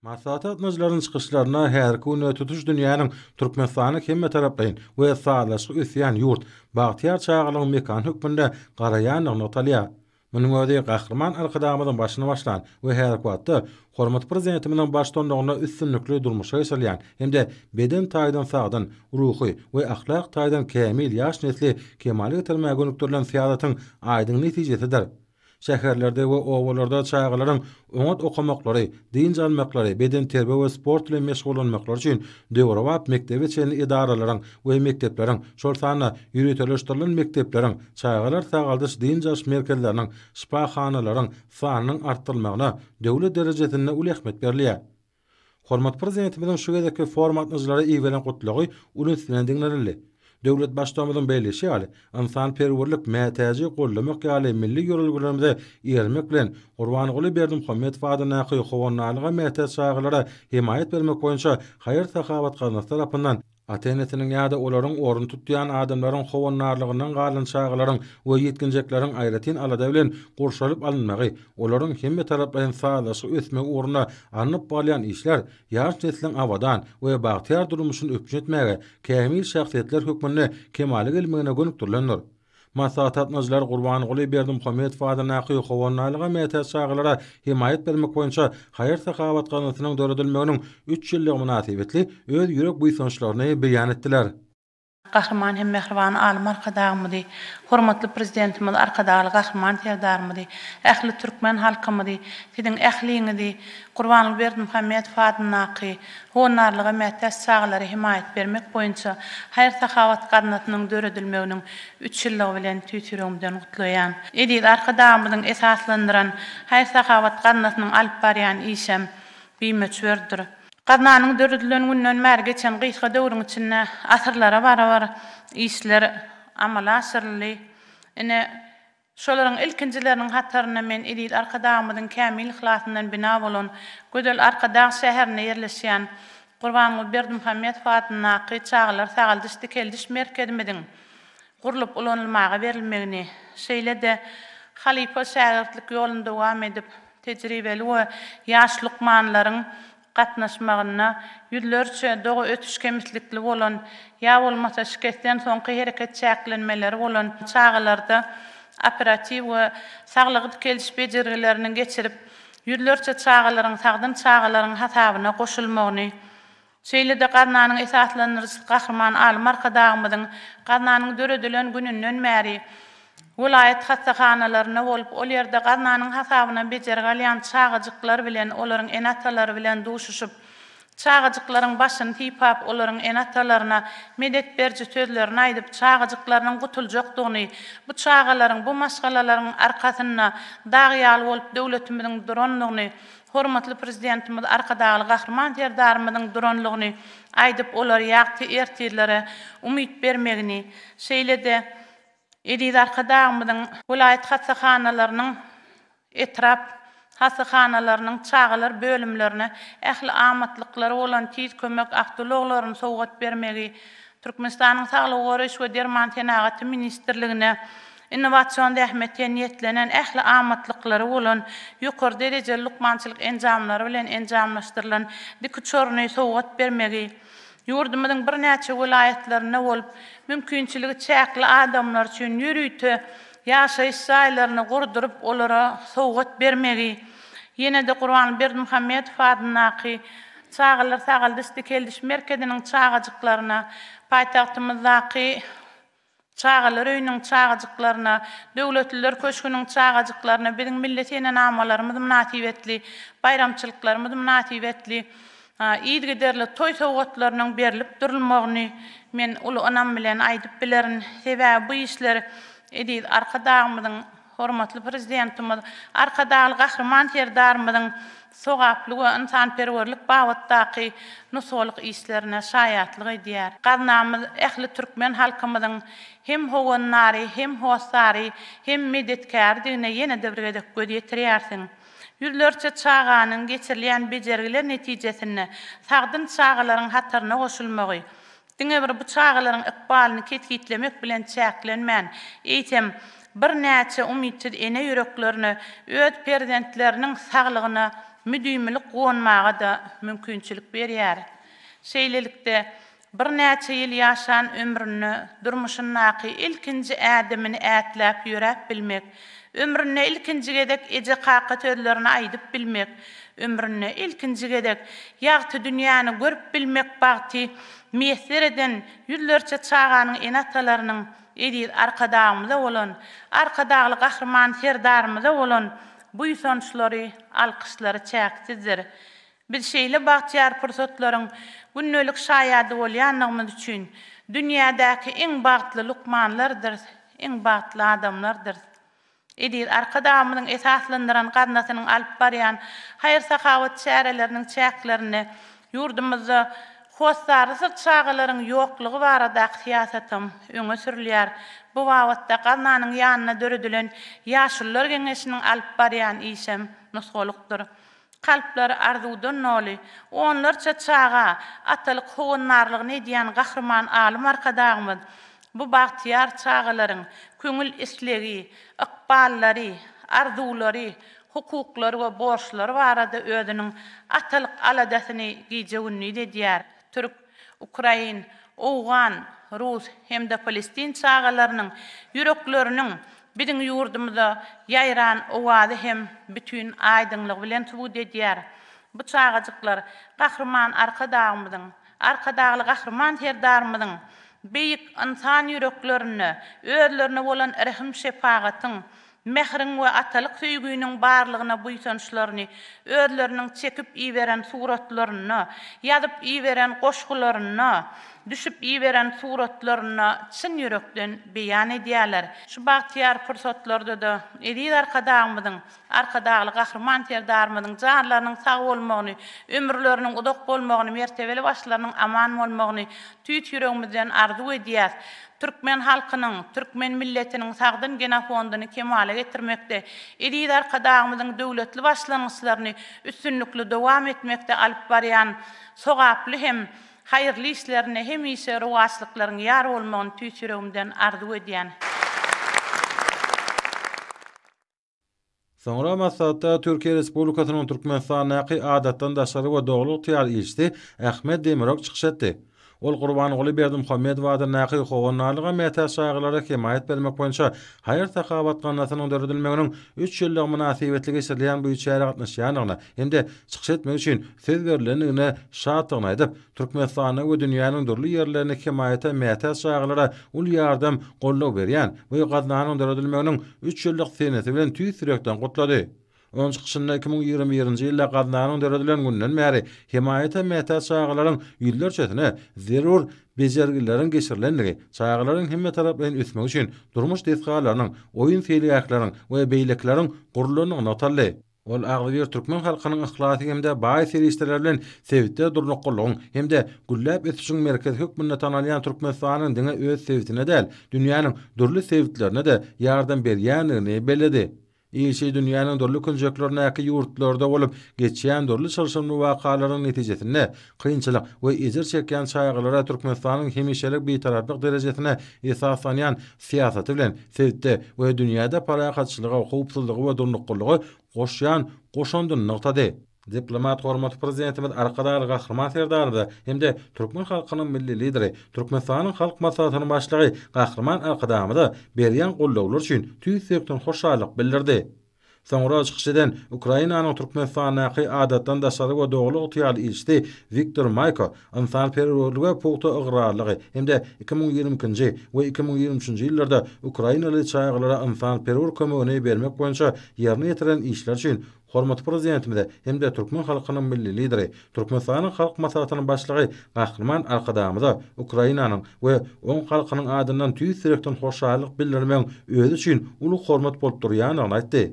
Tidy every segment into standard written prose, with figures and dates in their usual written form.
Maslahata gatnaşyjylaryň çykyşlarynda häzirki günde tutuş dünýäniň Türkmenistany hemmetaraplaýyn we sazlaşykly ösýän ýurt, bagtyýar çagalygyň mekany hökmünde garaýandygy nygtalýar. Munuň özi Gahryman Arkadagymyzyň başyny başlan we häzirki wagtda hormatly Prezidentimiziň baştutanlygynda üstünlikli durmuşa geçirilýän hem-de beden taýdan sagdyn, ruhy we ahlak taýdan kämil ýaş nesli kemala getirmäge gönükdirilen syýasatyň aýdyň netijesidir. Şäherlerde we obalarda çagalaryň oňat okamaklary, dynç almaklary, bedenterbiýe we sport bilen meşgullanmaklary üçin döwrebap mekdebe çenli edaralaryň we mekdepleriň, şol sanda ýöriteleşdirilen mekdepleriň, çagalar sagaldyş-dynç alyş merkezleriniň, şypahanalaryň sanynyň artdyrylmagyna döwlet derejesinde uly ähmiýet berilýär. Hormatly Prezidentimiziň şu gezekki forum gatnaşyjylara iberen Gutlagy uly üns bilen diňlenildi. Döwlet Baştutanymyzyň belleýşi ýaly, ynsanperwerlik, mätäji goldamak ýaly milli ýörelgelerimize eýermek bilen, Gurbanguly Berdimuhamedow adyndaky Howandarlyga mätäç çagalara hemaýat bermek boýunça haýyr-sahawat gaznasy tarapyndan Ata-enesiniň ýa-da olaryň ornuny tutýan adamlaryň howandarlygyndan galan çagalaryň we ýetginjekleriň aýratyn alada bilen gurşalyp alynmagy, olaryň hemmetaraplaýyn sazlaşykly ösmegi ugrunda alnyp barylýan işler ýaş nesliň abadan we bagtyýar durmuşyny üpjün etmäge, kämil şahsyýetler hökmünde kemala gelmegine gönükdirilendir. Maslahata gatnaşyjylar Gurbanguly Berdimuhamedow adyndaky Howandarlyga mätäç çagalara hemaýat bermek boýunça haýyr-sahawat gaznasynyň döredilmeginiň üç ýyllygy mynasybetli öz ýürek buýsançlaryny beýan etdiler. Gahryman hem mähriban alym Arkadagymyzy, hormatly Prezidentimiz Arkadagly Gahryman Serdarymyzy, ähli türkmen halkymyzy, siziň ähliňizi Gurbanguly Berdimuhamedow adyndaky Howandarlyga mätäç çagalara hemaýat bermek boýunça haýyr-sahawat gaznasynyň döredilmeginiň üç ýyllygy bilen tüýs ýüregimden gutlaýan. Eziz Arkadagymyzyň esaslandyran haýyr-sahawat gaznasynyň alyp barýan işem bimöçberdir. Gaznanyň döredilen günden bäri geçen gysga döwrüň içinde asyrlara barabar işler amala aşyryldy. Ine, Şolaryň ilkinjileriniň hatarynda men eziz Arkadagymyzyň kämil yhlasyndan bina bolan gözel Arkadag şäherinde ýerleşýän Gurbanguly Berdimuhamedow adyndaky çagalar sagaldyş-dikeldiş merkezimiziň gurlup ulanylmaga berilmegini, şeýle-de halypa-şägirtlik ýoluny dowam edip, tejribeli we ýaş lukmanlaryň gatnaşmagynda ýüzlerçe doga ösüş kemislikli bolan ýa bolmasa şikesden soňky hereket çäklenmeleri bolan çagalarda operatiw we saglygy dikeldiş bejergilerini geçirip, ýüzlerçe çagalaryň sagdyn çagalaryň hasabyna goşulmagyny, şeýle-de gaznanyň esaslandyryjysy Gahryman Alym Arkadagymyzyň gaznanyň döredilen gününden bäri Welaýat hassahanalarynda bolup, ol ýerde gaznanyň hasabyna bejergi alýan çagajyklar bilen, olaryň ene-atalary bilen duşuşyp, çagajyklaryň başyny sypap, olaryň ene-atalaryna medet beriji sözlerini aýdyp, çagajyklarynyň gutuljakdygyny, bu çagalaryň, bu maşgalalaryň arkasynda dag ýaly bolup döwletimiziň durandygyny, hormatly Prezidentimiz Arkadagly Gahryman Serdarymyzyň duranlygyny aýdyp, olara ýagty ertirlere umyt bermegini, şeýle-de, Eziz Arkadagymyzyň welaýat hassahanalarynyň, etrap hassahanalarynyň çagalar bölümlerine ähli amatlyklary bolan Tiz kömek awtoulaglaryny sowgat bermegi, Türkmenistanyň Saglygy goraýyş we derman senagaty ministrligine innowasion zähmete niýetlenen ähli amatlyklary bolan ýokary derejeli lukmançylyk enjamlary bilen enjamlaşdyrylan dikuçaryny sowgat bermegi, Ýurdumyzyň birnäçe welaýatlarynda bolup, mümkinçiligi çäkli adamlar üçin ýörite ýaşaýyş jaýlaryny gurduryp, olara sowgat bermegi, ýene-de Gurbanguly Berdimuhamedow adyndaky Çagalar sagaldyş-dikeldiş merkeziniň çagajyklaryna paýtagtymyzdaky Çagalar öýüniň çagajyklaryna, Döwletliler köşgüniň çagajyklaryna biziň milli senenamalarymyz mynasybetli, baýramçylyklarymyz mynasybetli yzygiderli toý sowgatlarynyň berlip durulmagyny men uly ynam bilen aýdyp bilerin. Sebäbi bu işler eziz Arkadagymyzyň Hormatly Prezidentimiz Arkadagly Gahryman Serdarymyzyň sogaply we ynsanperwerlik babatdaky nusgalyk işlerine şaýatlyk edýär. Gaznamyz ähli türkmen halkymyzyň hem howandary, hem hossary, hem medetkäridigine ýene-de bir gezek göz ýetirýärsiň. Ýüzlerçe çaganyň geçirilýän bejergiler netijesinde sagdyn çagalaryň hataryna goşulmagy, Diňe bir bu çagalaryň ykbalyny kesgitlemek bilen çäklenmän, eýsem, birnäçe umytsyz ene ýüreklerine öz perzentleriniň saglygyna müdimilik guwanmaga-da mümkinçilik berýär. Şeýlelikde, birnäçe ýyl ýaşan ömründe durmuşyndaky ilkinji ädimini ätläp ýöräp bilmek, ömründe ilkinji gezek eje-kaka sözlerini aýdyp bilmek, ömründe ilkinji gezek ýagty dünýäni görüp bilmek bagty miýesser eden ýüzlerçe çaganyň ene-atalarynyň eziz Arkadagymyza bolan, Arkadagly Gahryman Serdarymyza bolan buýsançlary, alkyşlary çäksizdir. Biz şeýle bagtyýar pursatlaryň gündelik şaýady bolýandygymyz üçin dünýädäki iň bagtly lukmanlardyrys, iň bagtly adamlardyrys. Eziz Arkadagymyzyň esaslandyran gaznasynyň alyp barýan haýyr-sahawat çäreleriniň çäklerinde ýurdumyzda hossarsyz çagalaryň ýoklugy baradaky syýasatam öňe sürülýär. Bu babatda gaznanyň ýanynda döredilen Ýaşulular geňeşiniň alyp barýan işem nusgalykdyr. Kalplary arzuwdan doly, onlarça çaga atalyk howandarlygyny edýän Gahryman Alym Arkadagymyz bu bagtyýar çagalaryň köňül islegi, ykballary, arzuwlary, hukuklary we borçlary barada özüniň atalyk aladasyny gije-gündiz edýär. Türk, ukrain, owgan, rus hem-de palestin çagalarynyň ýürekleriniň biziň ýurdumyza ýaýran owazy hem bütin aýdyňlygy bilen subut edýär. Bu çagajyklar Gahryman Arkadagymyzyň, Arkadagly Gahryman Serdarymyzyň beýik ynsan ýüreklerinde özlerine bolan rehim-şepagatyň, mähriň we atalyk söýginiň barlygyna buýsançlaryny özleriniň çekip iberen suratlarynda, ýazyp iberen goşgularynda, düşüp iberen suratlarynda çyn ýürekden beýan edýärler. Şu bagtyýar pursatlarda-da eziz Arkadagymyzyň, Arkadagly Gahryman Serdarymyzyň janlarynyň sag bolmagyny, ömürleriniň uzak bolmagyny, mertebeli başlarynyň aman bolmagyny tüýs ýüregimizden arzuw edýäs. Türkmen halkynyň, türkmen milletiniň sagdyn genofondyny kemala getirmekde, eziz Arkadagymyzyň döwletli başlangyçlaryny üstünlikli dowam etmekde alyp barýan sogaply hem haýyrly işlerinde hemişe rowaçlyklaryň ýar bolmagyny tüýs ýüregimden arzuw edýän. Soňra maslahatda Türkiýe Respublikasynyň Türkmenistandaky Adatdan daşary we Doly ygtyýarly ilçisi Ahmet Demirok çykyş etdi. Ol Gurbanguly Berdimuhamedow adyndaky Howandarlyga mätäç çagalara hemaýat bermek boýunça haýyr-sahawat gaznasynyň döredilmeginiň üç ýyllygy mynasybetli geçirilýän bu çärä gatnaşýandygyna hem-de çykyş etmek üçin söz berlendigine şatdygyny aýdyp, Türkmenistanda we dünýäniň dürli ýerlerinde hemaýata mätäç çagalara uly ýardam, goldaw berýän bu gaznanyň döredilmeginiň üç ýyllyk senesi bilen tüýs ýürekden gutlady. Onuň çykyşynda 2021-nji ýylda gaznanyň döredilen gününden bäri hemaýata mätäç çagalaryň ýüzlerçesine zerur bejergileriň geçirilendigi, çagalaryň hemmetaraplaýyn ösmegi üçin durmuş desgalarynyň, oýun seýilgähleriň we beýlekileriň gurlandygy nygtaldy. Ol agzybir türkmen halkynyň yhlasy hem-de baý serişdeleri bilen sebitde durnuklylygyň hem-de gülläp ösüşiň merkezi hökmünde tanalýan Türkmenistanyň diňe öz sebitine däl, dünýäniň dürli sebitlerine-de ýardam berýändigini belledi. Ilçi dünýäniň dürli künjeklerindäki ýurtlarda bolup geçýän dürli çylşyrymly wakalaryň netijesinde kynçylyk we ejir çekýän çagalara Türkmenistanyň hemişelik Bitaraplyk derejesine esaslanýan syýasaty bilen sebitde we dünýäde parahatçylyga, howpsuzlyga we durnuklylyga goşýan goşandyny nygtady. Diplomat hormatly Prezidentimiz Arkadagly Gahryman Serdarymyza hem-de türkmen halkynyň Milli Lideri, Türkmenistanyň Halk Maslahatynyň Başlygy Gahryman Arkadagymyza berýän goldawlary üçin tüýs ýürekden hoşallyk bildirdi. Soňra çykyş eden Ukrainanyň Türkmenistandaky Adatdan daşary we Doly ygtyýarly ilçisi Wiktor Maýko ynsanperwerlige pugta ygrarlygy hem-de 2022-nji we 2023-nji ýyllarda ukrainaly çagalara ynsanperwer kömegini bermek boýunça ýerine ýetiren işleri üçin hormatly Prezidentimize hem-de türkmen halkynyň Milli Lideri, Türkmenistanyň Halk Maslahatynyň Başlygy Gahryman Arkadagymyza Ukrainanyň we oň halkynyň adyndan tüýs ýürekden hoşallyk bildirmegiň özi üçin uly hormat bolup durýandygyny aýtdy.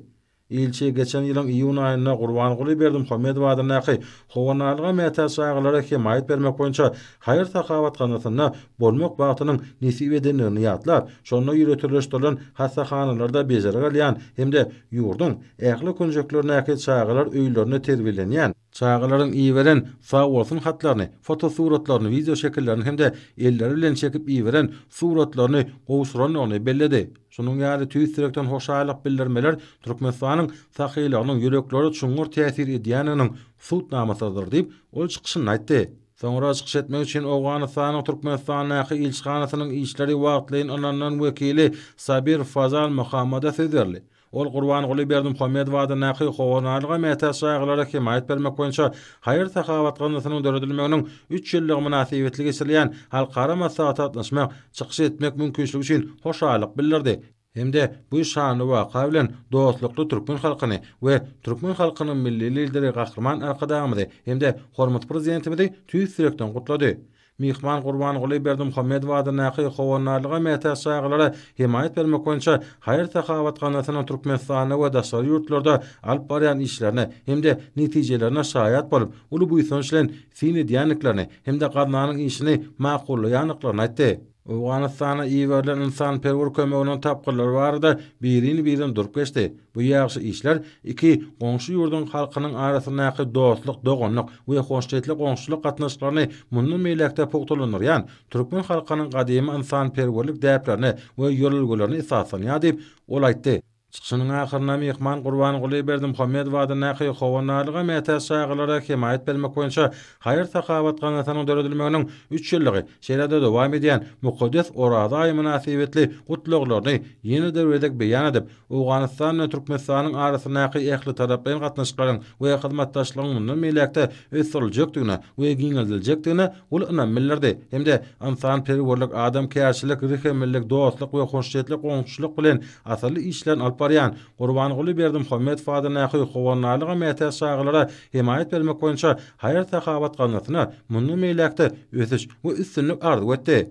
Ilçi geçen ýylyň iýun aýynda Gurbanguly Berdimuhamedow adyndaky Howandarlyga mätäç çagalara hemaýat bermek boýunça haýyr-sahawat gaznasynda bolmak bagtynyň nesip edendigini ýatlap, şonda ýöriteleşdirilen hassahanalarda bejergi alýan hem-de ýurduň ähli künjeklerindäki çagalar öýlerinde terbiýelenýän. Çagalaryň iberen sagbolsun hatlaryny, fotosuratlaryny, wideoşekillerini hem-de elleri bilen çekip iberen suratlaryny gowşurandygyny belledi. Şunuň ýaly tüýs ýürekden hoşallyk bildirmeler Türkmenistanyň sahylygynyň ýüreklere çuňňur täsir edýändiginiň subutnamasydyr diýip, ol çykyşynda aýtdy. Soňra çykyş etmek üçin Owganystanyň Türkmenistandaky ilçihanasynyň işleri wagtlaýyn ynanylan wekili Sabir Fazal Mohammada söz berildi. Ol Gurbanguly Berdimuhamedow adyndaky Howandarlyga mätäç çagalara hemaýat bermek boýunça haýyr-sahawat gaznasynyň döredilmeginiň üç ýyllygy mynasybetli geçirilýän halkara maslahata gatnaşmak, çykyş etmek mümkinçiligi üçin hoşallyk bildirdi hem-de bu şanly waka bilen dostlukly türkmen halkyny we türkmen halkynyň Milli Lideri Gahryman Arkadagymyzy hem-de hormatly Prezidentimizi tüýs ýürekden gutlady. Myhman Gurbanguly Berdimuhamedow adyndaky Howandarlyga mätäç çagalara hemaýat bermek boýunça haýyr-sahawat gaznasynyň Türkmenistanda we daşary ýurtlarda alyp barýan işlerine hem-de netijelerine şaýat bolup, uly buýsanç bilen syn edýändiklerini hem-de gaznanyň işini makullaýandyklaryny aýtdy. Owganystana iberilen ynsanperwer kömeginiň tapgyrlary barada birin-birin durup geçdi. Bu ýagşy işler iki goňşy ýurduň halkynyň arasyndaky dostluk, doganlyk we hoşniýetli goňşuçylyk gatnaşyklaryny mundan beýläk-de pugtalandyrýan türkmen halkynyň gadymy ynsanperwerlik däplerine we ýörelgelerine esaslanýar diýip, ol aýtdy. Çykyşynyň ahyrynda myhman Gurbanguly Berdimuhamedow adyndaky Howandarlyga mätäç çagalara hemaýat bermek boýunça haýyr-sahawat gaznasynyň döredilmeginiň üç ýyllygy, şeýle-de dowam edýän mukaddes Oraza aýy mynasybetli gutlaglaryny ýene-de bir gezek beýan edip, Owganystan bilen Türkmenistanyň arasyndaky ählitaraplaýyn gatnaşyklaryň we hyzmatdaşlygyň mundan beýläk-de ösdüriljekdigine we giňeldiljekdigine uly ynam bildirdi hem-de ynsanperwerlik, adamkärçilik, rehimlilik, dostluk we hoşniýetli goňşuçylyk bilen asylly işlerini alyp barýan Gurbanguly Berdimuhamedow adyndaky Howandarlyga mätäç çagalara hemaýat bermek boýunça haýyr-sahawat gaznasyna mundan beýläk-de ösüş we üstünlik arzuw etdi.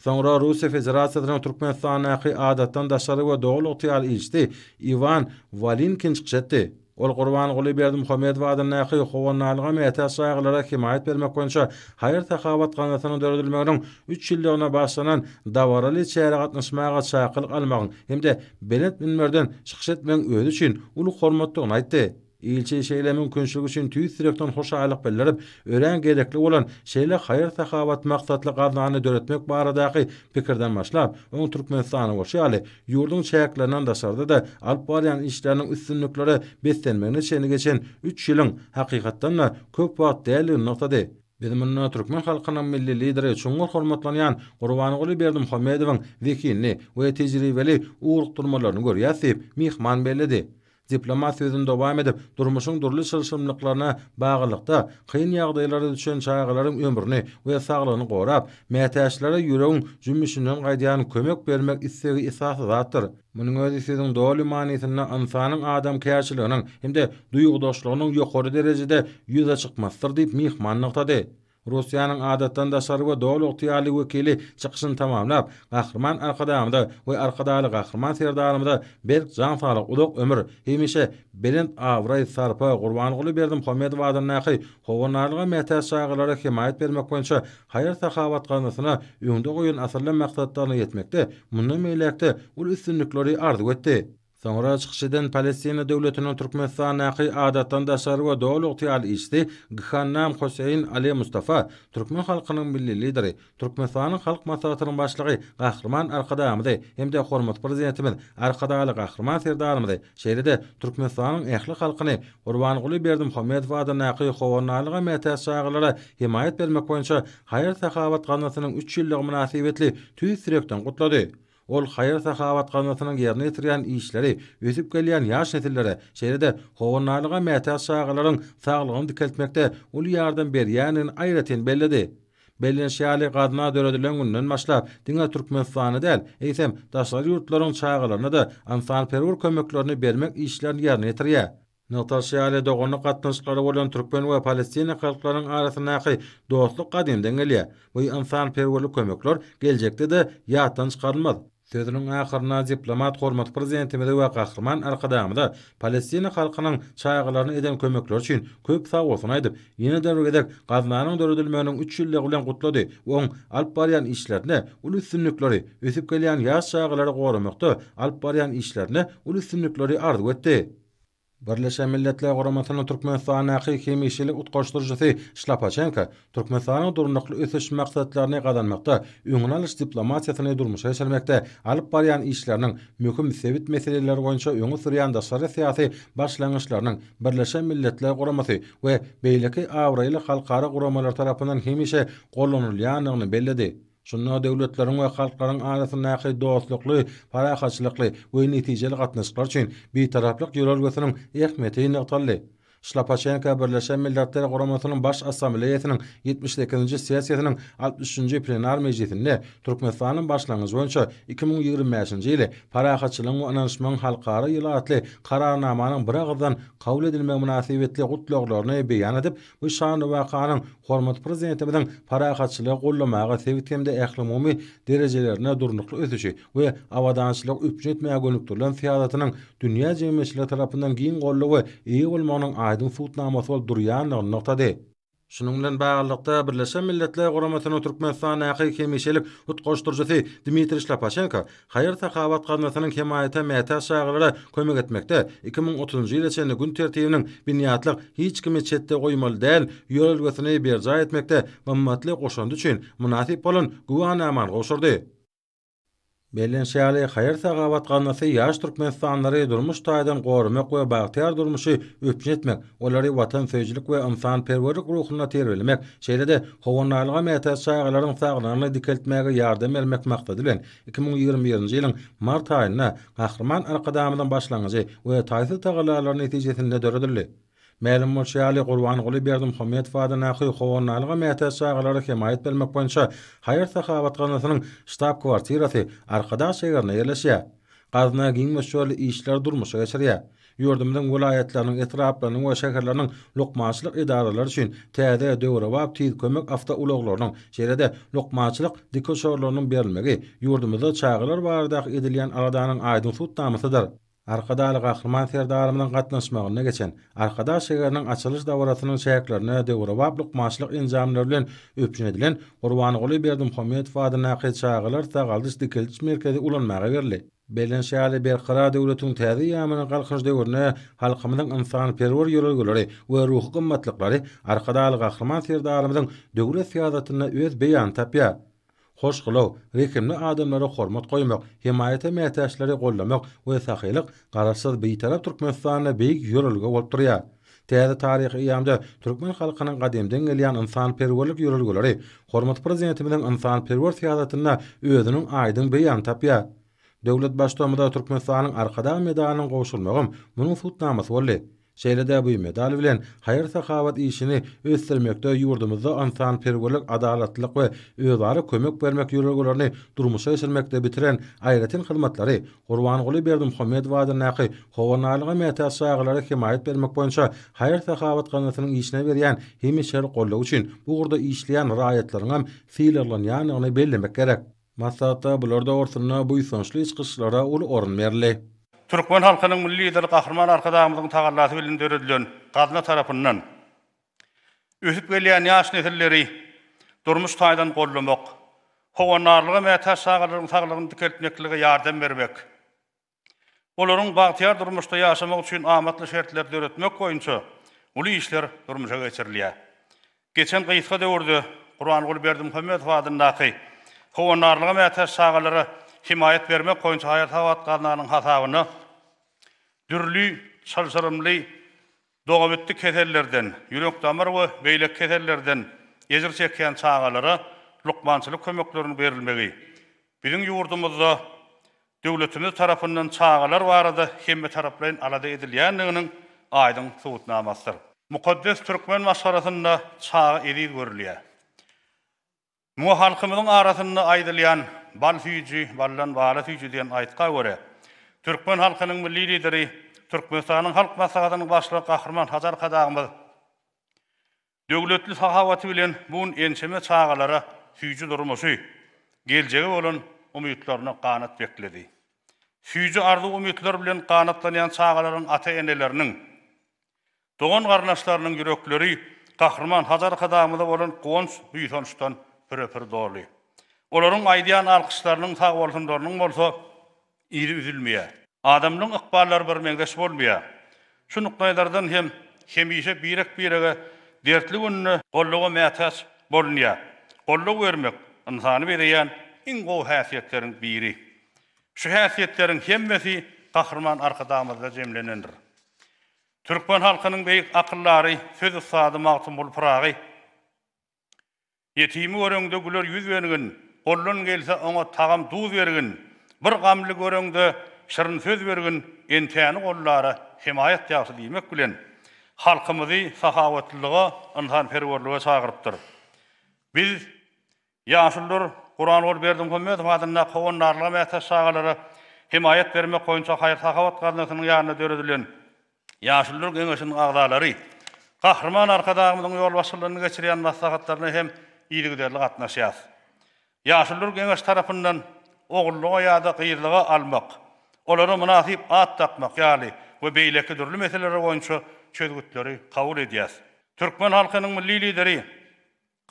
Soňra Russiýa Federasiýasynyň Türkmenistandaky Adatdan daşary we Doly ygtyýarly ilçisi Iwan Walinkin çykyş etdi. Ol Gurbanguly Berdimuhamedow adyndaky Howandarlyga mätäç çagalara hemaýat bermek boýunça haýyr-sahawat gaznasynyň döredilmeginiň üç ýyllygyna bagyşlanan dabaraly çärä gatnaşmaga çakylyk almagyň hem-de belent münberden çykyş etmegiň özi üçin uly hormatdygyny aýtdy. Ilçi şeýle mümkinçilik üçin tüýs ýürekden hoşallyk bildirip, örän gerekli bolan şeýle haýyr-sahawat maksatly gaznany döretmek baradaky pikirden başlap, oň Türkmenistanda bolşy ýaly, ýurduň çäklerinden daşarda-da alyp barýan işleriniň üstünliklere beslenmegine çenli geçen üç ýylyň, hakykatdan-da, köp wagt däldigini nygtady. Biz munda türkmen halkynyň Milli Lideri, çuňňur hormatlanýan Gurbanguly Berdimuhamedowyň zehinli we tejribeli ugrukdyrmalaryny görýäs diýip, myhman belledi. Diplomat sözüni dowam edip, durmuşyň dürli çylşyrymlyklaryna baglylykda, kyn ýagdaýlara düşen çagalaryň ömrüni we saglygyny gorap, mätäçlere ýüregiň jümmüşinden gaýdýan kömek bermek islegi esasy zatdyr. Munuň özi sözüň doly manysynda ynsanyň adamkärçiliginiň hem-de duýgudaşlygynyň ýokary derejede ýüze çykmasydyr diýip, myhman nygtady. Russiýanyň Adatdan daşary we Doly ygtyýarly wekili çykyşyny tamamlap, Gahryman Arkadagymyza we Arkadagly Gahryman Serdarymyza berk jan saglyk, uzak ömür, hemişe belent abraý, sarpa, Gurbanguly Berdimuhamedow adyndaky Howandarlyga mätäç çagalara hemaýat bermek boýunça haýyr-sahawat gaznasyna öňde goýan asylly maksatlaryna ýetmekde mundan beýläk-de uly üstünlikleri arzuw etdi. Soňra çykyş eden Palestina Döwletiniň Türkmenistandaky Adatdan daşary we Doly ygtyýarly ilçisi Gihannam Hossein Ali Mustafa türkmen halkynyň Milli Lideri, Türkmenistanyň Halk Maslahatynyň Başlygy Gahryman Arkadagymyzy hem-de hormatly Prezidentimiz Arkadagly Gahryman Serdarymyzy, şeýle-de Türkmenistanyň ähli halkyny Gurbanguly Berdimuhamedow adyndaky Howandarlyga mätäç çagalara hemaýat bermek boýunça haýyr-sahawat gaznasynyň üç ýyllygy mynasybetli tüýs ýürekden gutlady. Ol haýyr-sahawat gaznasynyň ýerine ýetirýän işleri ösüp gelýän ýaş nesillere, şeýle-de howandarlyga mätäç çagalaryň saglygyny dikeltmekde uly ýardam berýändigini aýratyn belledi. Bellenişi ýaly, gazna döredilen günden başlap, diňe Türkmenistanda däl, eýsem, daşary ýurtlaryň çagalaryna-da ynsanperwer kömeklerini bermek işlerini ýerine ýetirýär. Nygtalyşy ýaly, doganlyk gatnaşyklary bolan türkmen we palestina halklarynyň arasyndaky dostluk gadymdan gelýär. Bu ynsanperwerlik kömekler geljekde-de ýatdan çykarylmaz. Sözüniň ahyrynda diplomat hormatly Prezidentimize we Gahryman Arkadagymyza Palestina halkynyň çagalaryna eden kömekleri üçin köp sagbolsun aýdyp, ýene-de bir gezek gaznanyň döredilmeginiň üç ýyllygy bilen gutlady we oň alyp barýan işlerinde uly üstünlikleri, ösüp gelýän ýaş çagalary goramakda alyp barýan işlerinde uly üstünlikleri arzuw etdi. Birleşen Milletler Guramasynyň Türkmenistandaky hemişelik utgaşdyryjysy Şlapaçenko Türkmenistanyň Durnukly ösüş maksatlaryny gazanmakda öňüni alyş diplomatiýasyny durmuşa geçirmekde alyp barýan işleriniň, möhüm sebit meseleleri boýunça öňe sürýän daşary syýasy başlangyçlarynyň Birleşen Milletler Guramasy we beýleki abraýly halkara guramalar tarapyndan hemişe gollanylýandygyny belledi. Şunda döwletleriň we halklaryň arasyndaky dostlukly, parahatçylykly we netijeli gatnaşyklar üçin Bitaraplyk ýörelgesiniň ähmiýeti nygtaldy. Şlapaçenko Birleşen Milletler Guramasynyň Baş Assambleýasynyň 78-nji sessiýasynyň 63-nji plenar mejlisinde Türkmenistanyň başlangyjy boýunça 2025-nji ýyly Parahatçylygyň we ynanyşmagyň halkara ýyly atly Kararnamanyň biragyzdan kabul edilmegi mynasybetli gutlaglaryny beýan edip, bu şanly wakanyň Hormatly Prezidentimiziň parahatçylygy goldamaga, sebit hem-de ählumumy derejelerinde durnukly ösüşi we abadançylygy üpjün etmäge gönükdirilen syýasatynyň dünýä jemgyýetçiligi tarapyndan giň goldawa eýe bolmagynyň aýdyň subutnamasy bolup durýandygyny nygtady. Şunuň bilen baglylykda, Birleşen Milletler Guramasynyň Türkmenistandaky hemişelik utgaşdyryjysy Dmitriý Şlapaçenko Haýyr-sahawat gaznasynyň hemaýata mätäç çagalara kömek etmekde 2030-njy ýyla çenli gün tertibiniň binýatlyk hiç kimi çetde goýmaly däl ýörelgesini berjaý etmekde gymmatly goşandy üçin mynasyp bolan güwänamany gowşurdy. Bellenişi ýaly, Haýyr-sahawat gaznasy ýaş türkmenistanlylary durmuş taýdan goramak we bagtyýar durmuşy üpjün etmek, olary watansöýüjilik we ynsanperwerlik ruhunda terbiýelemek, şeýle-de howandarlyga mätäç çagalaryň saglygyny dikeltmäge ýardam bermek maksady bilen, 2021-nji ýylyň mart aýynda Gahryman Arkadagymyzyň başlangyjy we taýsyz tagallalary netijesinde döredildi. Mälim bolşy ýaly, Gurbanguly Berdimuhamedow adyndaky Howandarlyga mätäç çagalara hemaýat bermek boýunça haýyr-sahawat gaznasynyň ştab-kwartirasy Arkadag şägerinde ýerleşýär. Gazna giň möçberli işleri durmuşa geçirýär. Ýurdumyzyň welaýatlarynyň, etraplarynyň we şäherleriniň lukmançylyk edaralary üçin täze, döwrebap tiz kömek awtoulaglarynyň, şeýle-de lukmançylyk dikuçarlarynyň berilmegi ýurdumyzda çagalar baradaky edilýän aladanyň aýdyň subutnamasydyr. Arkadagly Gahryman Serdarymyzyň gatnaşmagynda geçen Arkadag şägeriniň açylyş dabarasynyň çäklerinde döwrebap lukmançylyk enjamlary bilen üpjün edilen Gurbanguly Berdimuhamedow adyndaky çagalar sagaldyş-dikeldiş merkezi ulanmaga berildi. Bellenişi ýaly, Berkarar döwletiň täze eýýamynyň Galkynyş döwründe halkymyzyň ynsanperwer ýörelgeleri we ruhy gymmatlyklary Arkadagly Gahryman Serdarymyzyň döwlet syýasatynda öz beýanyny tapýar. Hoşgylaw, rehimli adamlara hormat goýmak, hemaýata mätäçleri goldamak we sahylyk Garaşsyz, Bitarap Türkmenistanda beýik ýörelge bolup durýar. Täze taryhy eýýamda türkmen halkynyň gadymdan gelýän ynsanperwerlik ýörelgeleri hormatly Prezidentimiziň ynsanperwer syýasatynda özüniň aýdyň beýanyny tapýar. Döwlet Baştutanymyza Türkmenistanyň Arkadag medalynyň gowşurylmagam munuň subutnamasy boldy. Şeýle-de bu medal bilen haýyr-sahawat işini ösdürmekde ýurdumyzda ynsanperwerlik, adalatlylyk we özara kömek bermek ýörelgelerini durmuşa geçirmekde bitiren aýratyn hyzmatlary Gurbanguly Berdimuhamedow adyndaky Howandarlyga mätäç çagalara hemaýat bermek boýunça haýyr-sahawat gaznasynyň işine berýän hemişelik goldawy üçin bu ugurda işleýän raýatlaryňam sylaglanýandygyny bellemek gerek. Maslahatda bular dogrusynda buýsançly çykyşlara uly orun berildi. Türkmen halkynyň Milli Lideri Gahryman Arkadagymyzyň tagallasy bilen döredilen gazna tarapyndan ösüp gelýän ýaş nesilleri durmuş taýdan goldamak, howandarlyga mätäç çagalaryň saglygyny dikeltmeklige ýardam bermek, olaryň bagtyýar durmuşda ýaşamagy üçin amatly şertleri döretmek boýunça uly işler durmuşa geçirilýär. Geçen gysga döwürde Gurbanguly Berdimuhamedow adyndaky Howandarlyga mätäç çagalara hemaýat bermek boýunça haýyr-sahawat gaznanyň hasabyna dürli çylşyrymly Dogabitdi kesellerden, ýürek-damar we beýleki kesellerden ejir çekýän çagalara lukmançylyk kömekleriniň berilmegi, biziň ýurdumyzda döwletimiz tarapyndan çagalar barada hemmetaraplaýyn alada edilýändiginiň aýdyň subutnamasydyr. Mukaddes türkmen maşgalasynda çaga eziz görülýär. Muňa halkymyzyň arasynda aýdylýan Bal süýji, baldan bala süýji diýen aýtga görä, türkmen halkynyň Milli Lideri, Türkmenistanyň Halk Maslahatynyň Başlygy Gahryman Hajy Arkadagymyz döwletli sahawaty bilen bu gün ençeme çagalara süýji durmuşy, geljege bolan umytlaryna ganat bekledi. Süýji arzuw-umytlar bilen ganatlanýan çagalaryň ata-eneleriniň, Dogan-garyndaşlarynyň ýürekleri Gahryman Hajy Arkadagymyza bolan guwanç-buýsançdan püre-pür doly. Olaryň aýdýan alkyşlarynyň, sagbolsunlarynyň bolsa yzy üzülmeýär. Adamlaryň ykballary birmeňzeş bolmaýar. Şu nukdaýnazardan hem hemişe birek-birege dertli günde goldawa mätäç bolunýar. Goldaw bermek ynsany bezeýän iň gowy häsiýetleriň biri. Şu häsiýetleriň hemmesi Gahryman Arkadagymyzda jemlenendir. Türkmen halkynyň beýik akyldary, söz ussady Magtymguly Pyragy Ýetimi göreňde güler ýüz bergin, Goldan gelse oňa tagam duz bergin, Bir gamly göreňde şirin söz bergin, Entäni gollara hemaýat ýagşy diýmek bilen, halkymyzy sahawatlylyga, ynsanperwerlige çagyrypdyr. Biz, ýaşulular Gurbanguly Berdimuhamedow adyndaky howandarlyga mätäç çagalara hemaýat bermek boýunça haýyr-sahawat gaznasynyň ýanynda döredilen Ýaşulular geňeşiniň agzalary Gahryman Arkadagymyzyň ýolbaşçylygynda geçirýän maslahatlaryna hem yzygiderli gatnaşýarys. Ýaşulular geňeşi tarapyndan ogullyga ýa-da gyzlyga almak, olara mynasyp at dakmak ýaly we beýleki dürli meseleler boýunça çözgütleri kabul edýäris. Türkmen halkynyň Milli Lideri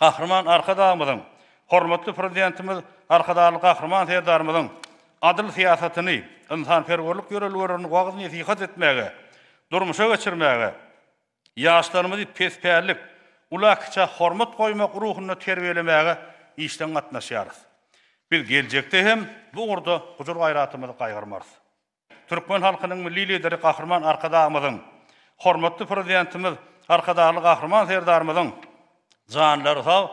Gahryman Arkadagymyzyň, hormatly Prezidentimiz Arkadagly Gahryman Serdarymyzyň adyl syýasatyny, ynsanperwerlik ýörelgelerini wagyz-nesihat etmäge, durmuşa geçirmäge, ýaşlarymyzy pespällik, ula-kiçä hormat goýmak ruhunda terbiýelemäge işjeň gatnaşýarys. Biz geljekde hem bu ugurda gujur-gaýratymyzy gaýgyrmarys. Türkmen halkynyň Milli Lideri Gahryman Arkadagymyzyň, hormatly Prezidentimiz Arkadagly Gahryman Serdarymyzyň janlary sag,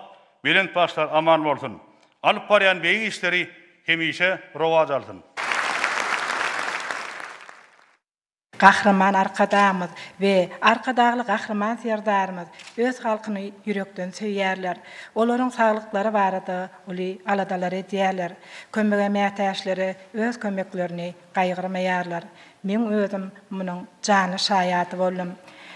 belent başlary aman bolsun! Alyp barýan beýik işleri hemişe rowaç alsyn! Gahryman Arkadagymyz we Arkadagly Gahryman Serdarymyz öz halkyny ýürekden söýýärler. Olaryň saglyklary barada uly aladalar edýärler. Kömege mätäçlere öz kömeklerini gaýgyrmaýarlar. Meň özüm munuň janly şaýady boldum.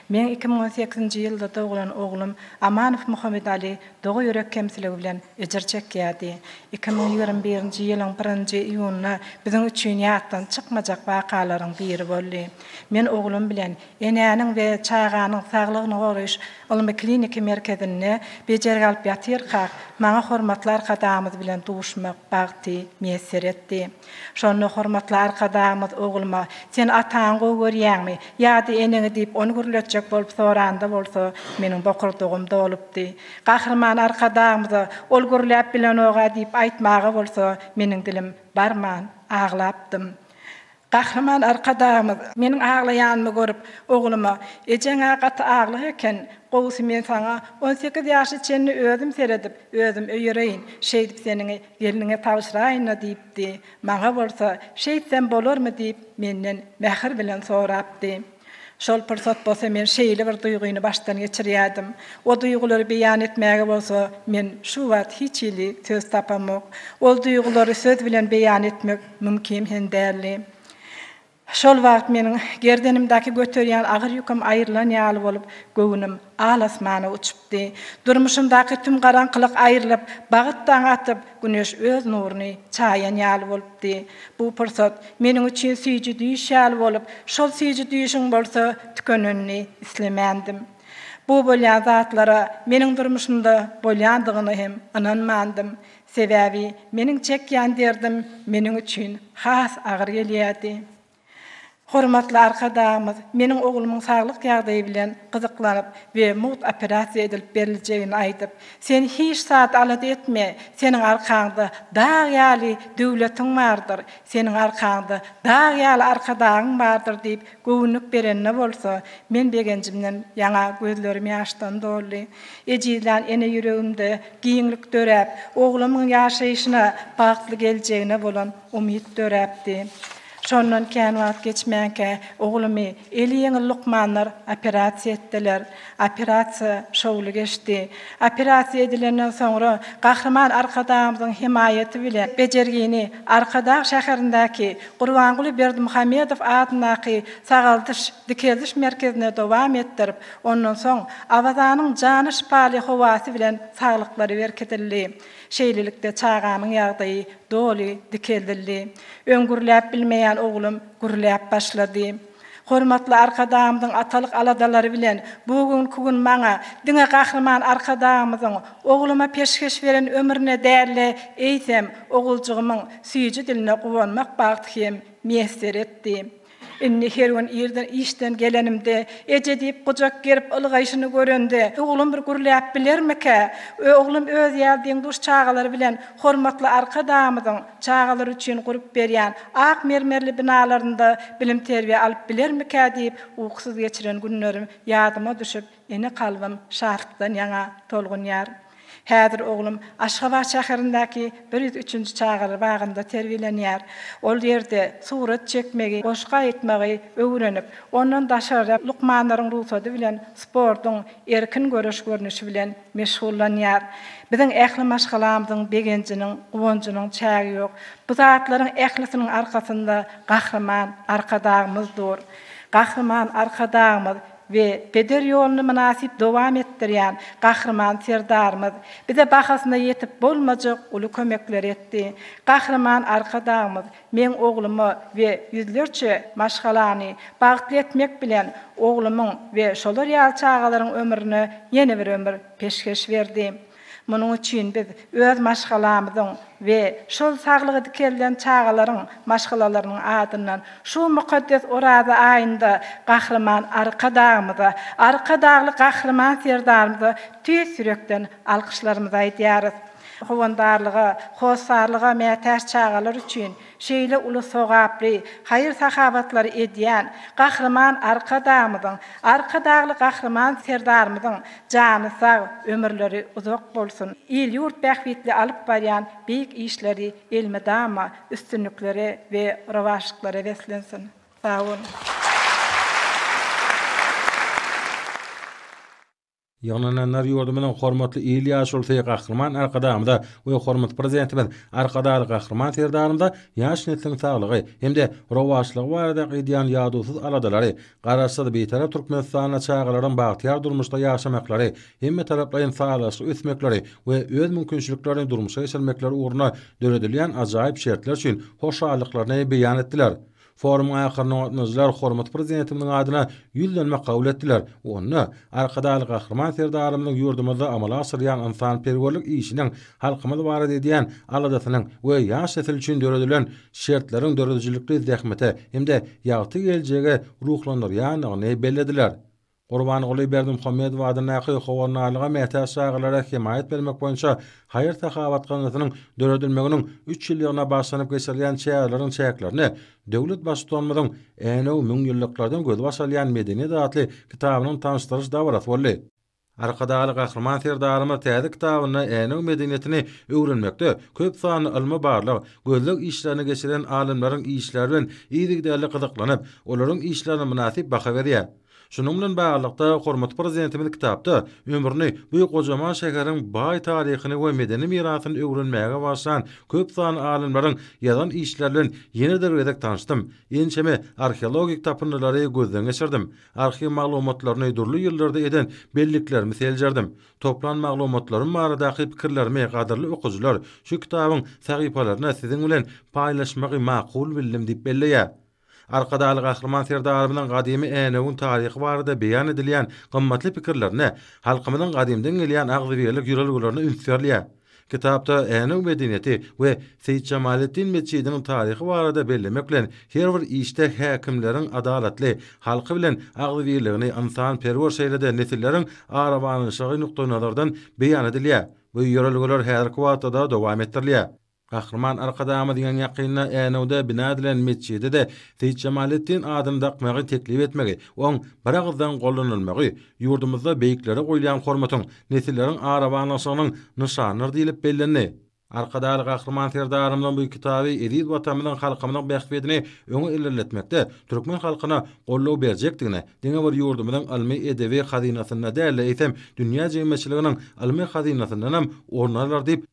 Meň 2018-nji ýylda doglan oglum Amanow Muhammedaly doga ýürek kemsiligi bilen ejir çekýärdi. 2021-nji ýylyň birinji iýunynda biziň üçin ýatdan çykmajak wakalaryň biri boldy. Men oglum bilen Enäniň we çaganyň saglygyny goraýyş ylmy-kliniki merkezinde bejergi alyp ýatyrkak, maňa hormatly Arkadagymyz bilen duşmak bagty miýesser etdi. Şonda hormatly Arkadagymyz ogluma, Sen ataňy gowy görýäňmi ýa-da eneňi diýip ony gürletjek bolup soranda bolsa, meniň bokurdagym dolupdy. Gahryman Arkadagymyza ol gürläp bilenog-a diýip aýtmaga bolsa meniň dilim barman, aglapdym. Gahryman Arkadagymyz meniň aglaýanymy görüp, ogluma, Ejeň-ä gaty aglyk eken, gowusy men saňa 18 ýaşa çenli özüm seredip, özüm öýereýin, şeýdip seniňi gelniňe tabşyraýyn-da diýipdi. Maňa bolsa, Şeýtsem bolarmy diýip, menden mähir bilen sorapdy. Şol pursat bolsa men şeýle bir duýgyny başdan geçirýärdim. O duýgulary beýan etmäge bolsa men şu wagt hiç hili söz tapamok. Ol duýgulary söz bilen beýan etmek mümkin hem däldi. Şol wagt meniň gerdenimdäki göterýän agyr ýüküm aýrylan ýaly bolup, göwnüm al-asmana uçupdy. Durmuşymdaky tüm garaňkylyk aýrylyp, bagt daňy atyp, güneş öz nuruny çaýan ýaly bolupdy. Bu pursat meniň üçin süýji düýş ýaly bolup, şol süýji düýşüň bolsa tükenenini islemändim. Bu bolýan zatlara meniň durmuşymda bolýandygyna hem ynanmandym. Sebäbi meniň çekýän derdim meniň üçin has agyr gelýärdi. Hormatly Arkadagymyz meniň oglumyň saglyk ýagdaýy bilen gyzyklanyp we mugt operasiýa edilip beriljegini aýdyp, Sen hiç zat alada etme, seniň arkaňda dag ýaly döwletiň bardyr, seniň arkaňda dag ýaly Arkadagyň bardyr diýip göwünlik berende bolsa, men begenjimden ýaňa gözlerim ýaşdan doldy. Ejizlän ene ýüregimde giňlik döräp, oglumyň ýaşaýşyna, bagtly geljegine bolan umyt döräpdi. Şondan kän wagt geçmänkä, oglumy eli ýeňil lukmanlar operasiýa etdiler. Operasiýa şowly geçdi. Operasiýa edilenden soňra, Gahryman Arkadagymyzyň hemaýaty bilen bejergini Arkadag şäherindäki Gurbanguly Berdimuhamedow adyndaky sagaldyş, dikeldiş merkezinde dowam etdirip, ondan soň Awazanyň jana şypaly howasy bilen saglyklary berkidildi. Şeýlelikde, çagamyň ýagdaýy doly dikeldildi. Öň gürläp bilmeýän oglum gürläp başlady. Hormatly Arkadagymyzyň atalyk aladalary bilen bu günki gün maňa diňe Gahryman Arkadagymyzyň ogluma peşgeş beren ömrüne däl-de, eýsem, oguljygymyň süýji diline guwanmak bagty hem miýesser etdi. Indi her gün irden işden gelenimde, eje diýip gujak gerip ylgaýşyny görende, oglum bir gürläp bilermikä? Oglum özi ýaly deň-duş çagalary bilen hormatly Arkadagymyzyň çagalar üçin gurup berýän ak mermerli binalarynda bilim-terbiýe alyp bilermikä diýip ukusyz geçiren günlerim ýadyma düşüp, ene kalbym şatlykdan ýaňa tolgunýar. Häzir oglum Aşgabat şäherindäki 103-nji çagalar bagynda terbiýelenýär. Ol ýerde surat çekmegi, goşgy aýtmagy öwrenip, ondan daşary lukmanlaryň rugsady bilen sportuň erkin göreş görnüşi bilen meşgullanýar. Biziň ähli maşgalamyzyň begenjiniň, guwanjynyň çägi ýok. Bu zatlaryň ählisiniň arkasynda Gahryman Arkadagymyz dur. Gahryman Arkadagymyz we peder ýoluny mynasyp dowam etdirýän Gahryman Serdarymyz bize bahasyna ýetip bolmajak uly kömekleri etdi. Gahryman Arkadagymyz meň ogluma we ýüzlerçe maşgalany bagtly etmek bilen oglumyň we şolar ýaly çagalaryň ömrüne ýene bir ömür peşgeş berdi. Munuň üçin biz öz maşgalamyzyň we şol saglygy dikelden çagalaryň maşgalalarynyň adyndan şu mukaddes Oraza aýynda Gahryman Arkadagymyza, Arkadagly Gahryman Serdarymyza tüýs ýürekden alkyşlarymyzy aýdýarys. Howandarlyga, hossarlyga mätäç çagalar üçin şeýle uly sogaply haýyr-sahawatlary edýän Gahryman Arkadagymyzyň, Arkadagly Gahryman Serdarymyzyň jany sag, ömürleri uzak bolsun! Il-ýurt bähbitli alyp barýan beýik işleri elmydama üstünliklere we rowaçlyklara beslensin! Sag boluň! Ýygnananlar ýurdumyzyň hormatly il ýaşulusy Gahryman Arkadagymyza we hormatly Prezidentimiz Arkadagly Gahryman Serdarymyza ýaş nesliň saglygy hem-de rowaçlygy barada edýän ýadawsyz aladalary, Garaşsyz, Bitarap Türkmenistanda çagalaryň bagtyýar durmuşda ýaşamaklary, hemmetaraplaýyn sazlaşykly ösmekleri we öz mümkinçiliklerini durmuşa geçirmekleri ugrunda döredilýän ajaýyp şertler üçin hoşallyklaryny beýan etdiler. Forumyň ahyrynda gatnaşyjylar hormatly Prezidentimiziň adyna ýüzlenme kabul etdiler. Onda Arkadagly Gahryman Serdarymyzyň ýurdumyzda amala aşyrýan ynsanperwerlik işiniň, halkymyz barada edýän aladasynyň we ýaş nesil üçin döredilen şertleriň döredijilikli zähmete hem-de ýagty geljege ruhlandyrýandygyny bellediler. Gurbanguly Berdimuhamedow adyndaky Howandarlyga mätäç çagalara hemaýat bermek boýunça haýyr-sahawat gaznasynyň döredilmeginiň üç ýyllygyna bagyşlanyp geçirilýän çäreleriň çäklerinde döwlet Baştutanymyzyň Änew müňýyllyklardan gözbaş alýan medeniýet atly kitabynyň tanyşdyryş dabarasy boldy. Arkadagly Gahryman Serdarymyz täze kitabynda Änew medeniýetini öwrenmekde köp sanly ylmy-barlag, gözleg işlerini geçiren alymlaryň işleri bilen yzygiderli gyzyklanyp, olaryň işlerine mynasyp baha berýär. Şunuň bilen baglylykda, hormatly Prezidentimiz kitapda ömrüni bu gojaman şäheriň baý taryhyny we medeni mirasyny öwrenmäge bagyşlan köp sanly alymlaryň ýazan işleri bilen ýene-de bir gezek tanyşdym, ençeme arheologik tapyndylary gözden geçirdim, arhiw maglumatlaryny dürli ýyllarda eden belliklerimi seljerdim. Toplan maglumatlarym baradaky pikirlerimi gadyrly okyjylar şu kitabyň sahypalarynda siziň bilen paýlaşmagy makul bildim diýip belleýär. Arkadagly Gahryman Serdarymyzyň gadymy Änewiň taryhy barada beýan edilýän gymmatly pikirlerine, halkymyzyň gadymdan gelýän agzybirlik ýörelgelerine üns berilýär. Kitapda Änew medeniýeti we Seýitjamaleddin metjidiniň taryhy barada bellemek bilen, her bir işde häkimleriň adalatly, halky bilen agzybirligini, ynsanperwer şeýle-de nesilleriň arabaglanyşygy nukdaýnazardan beýan edilýär. Bu ýörelgeler häzirki wagtda-da dowam etdirilýär. Gahryman Arkadagymyz ýaňy-ýakynda Änewde bina edilen metjide-de Seýitjemaleddin adyny dakmagy teklip etmegi, oň biragyzdan goldanylmagy ýurdumyzda beýiklere goýulýan hormatyň, nesilleriň arabaglanyşygynyň nyşanydyr diýlip bellendi. Arkadagly Gahryman Serdarymyzyň bu kitaby eziz Watanymyzyň, halkymyzyň bähbidini öňe ilerletmekde türkmen halkyna goldaw berjekdigine, diňe bir ýurdumyzyň ylmy-edebi hazynasynda däl-de, eýsem, dünýä jemgyýetçiliginiň ylmy hazynasyndanam orun alar diýip,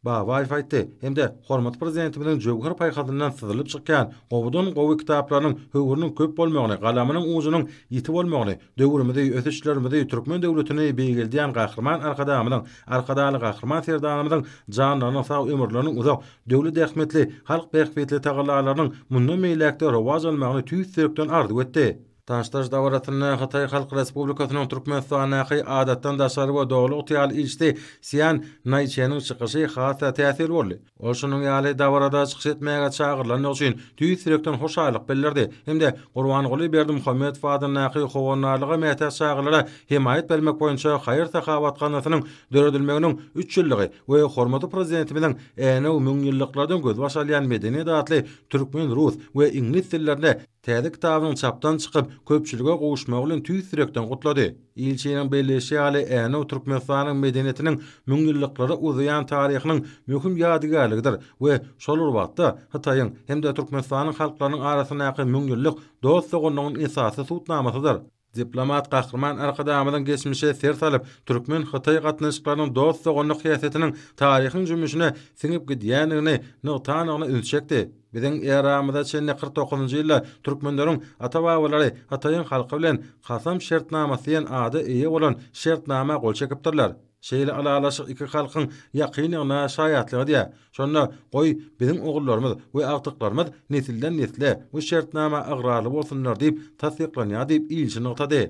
Babaýew aýtdy hem-de hormatly Prezidentimiziň jöwher paýhasyndan syzylyp çykýan gowudan-gowy kitaplarynyň höwrüniň köp bolmagyny, galamynyň ujunyň ýiti bolmagyny, döwrümizi, ösüşlerimizi, türkmen döwletini beýgeldýän Gahryman Arkadagymyzyň, Arkadagly Gahryman Serdarymyzyň janlarynyň sag, ömürleriniň uzak, döwlet ähmiýetli, halk bähbitli tagallalarynyň mundan beýläk-de rowaç almagyny tüýs ýürekden arzuw etdi. Tanyşdyryş dabarasynda Hytaý Halk Respublikasynyň Türkmenistandaky Adatdan daşary we Doly ygtyýarly ilçisi Sýan Naýçeniň çykyşy has-da täsirli boldy. Ol şunuň ýaly dabarada çykyş etmäge çagyrylandygy üçin tüýs ýürekden hoşallyk bildirdi hem-de Gurbanguly Berdimuhamedow adyndaky Howandarlyga mätäç çagalara hemaýat bermek boýunça haýyr-sahawat gaznasynyň döredilmeginiň üç ýyllygy we hormatly Prezidentimiziň Änew müňýyllyklardan gözbaş alýan medeniýet atly türkmen, rus we iňlis dillerinde Täze kitabynyň çapdan çykyp, köpçülige gowuşmagy bilen tüýs ýürekden gutlady. Ilçiniň belleýşi ýaly, Änew Türkmenistanyň medeniýetiniň müňýyllyklara uzaýan taryhynyň möhüm ýadygärligidir we şol bir wagtda Hytaýyň hem-de Türkmenistanyň halklarynyň arasyndaky müňýyllyk dost-doganlygyň esasy subutnamasydyr. Diplomat Gahryman Arkadagymyzyň geçmişe ser salyp, türkmen-hytaý gatnaşyklarynyň dost-doganlyk häsiýetiniň taryhyň jümmüşine siňip gidýändigini nygtandygyna üns çekdi. Biziň eramyza çenli 49-njy ýylda türkmenleriň ata-babalary Hytaýyň halky bilen Kasam şertnamasy diýen ada eýe bolan şertnama gol çekipdirler. Şeýle ylalaşyk iki halkyň ýakynlygyna şaýatlyk edýär. Şonda, goý, biziň ogullarymyz we agtyklarymyz nesilden-nesle bu şertnama ygrarly bolsunlar diýip tassyklanýar diýip, ilçi nygtady.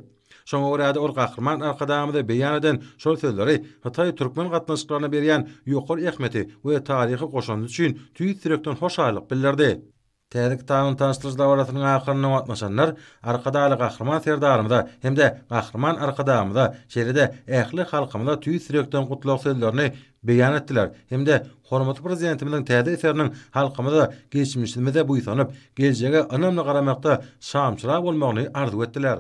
Şoňa görä-de, ol Gahryman Arkadagymyza beýan eden şol sözleri hytaý-türkmen gatnaşyklaryna berýän ýokary ähmiýeti we taryhy goşandy üçin tüýs ýürekden hoşallyk bildirdi. Täze kitabyň tanyşdyryş dabarasynyň ahyrynda gatnaşanlar Arkadagly Gahryman Serdarymyza hem-de Gahryman Arkadagymyza, şeýle-de ähli halkymyza tüýs ýürekden gutlag sözlerini beýan etdiler hem-de hormatly Prezidentimiziň täze eseriniň halkymyza geçmişimize buýsanyp, geljege ynamly garamakda şamçyrag bolmagyny arzuw etdiler.